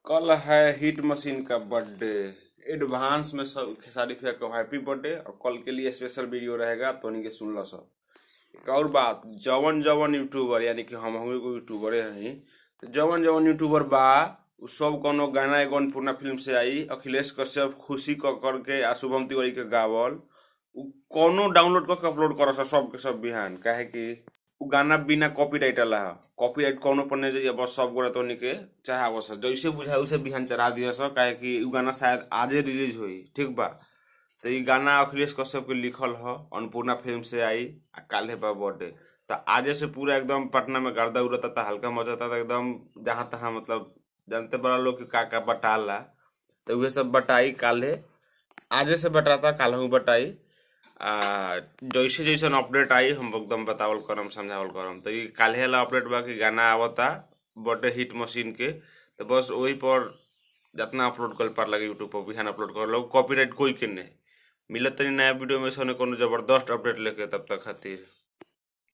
कल है hit machine का बर्थडे, एडवांस में सब खेसारी भैया को हैप्पी बर्थडे। और कल के लिए स्पेशल वीडियो रहेगा, तो के सुन लो सब। एक और बात, जवन जवन यूट्यूबर यानी कि हम एगो यूट्यूबरे हई, तो जवन जवन यूट्यूबर बा उ सब कोनो गाना एगो अन्नपूर्णा फिल्म से आई अखिलेश कश्यप खुशी क करके आ शुभम तिवारी के गावल, उ कोनो डाउनलोड करके अपलोड करस सब के सब बिहान। काहे कि उ गाना बिना कॉपीराइट वाला है, कॉपीराइट कोनो पर नहीं जाइए, बस सब गोरा तोनी के चढ़ावस, जैसे बुझाए उसे बिहान चढ़ा दिया सब। काहे कि उ गाना शायद आजे रिलीज होई, ठीक बा। तो ये गाना अखिलेश कश्यप के लिखल ह, अन्नपूर्णा फिल्म से आई आ काल्हे बा बर्थडे। तो आजे से पूरा एकदम पटना में गर्दा उड़ता था, हल्का मचाता था एकदम जहाँ तहाँ, मतलब जानते बड़ा लोग का का बटाला, तो वह सब बटाई काल्हे, आजे से बटाता काल्हू बटाई। आ जैसे जैसे अपडेट आई हम एकदम बतावल करम, समझावल करम। तो ये काल्हे वाला अपडेट बा कि गाना आवता बर्थडे हिट मशीन के, तो बस वही पर जितना अपलोड कर पार लगे यूट्यूब पर बिहान अपलोड कर लो, कॉपीराइट कोई के नहीं। मिलत तनी नया वीडियो में सोने कोनो जबरदस्त अपडेट लेके, तब तक खातिर।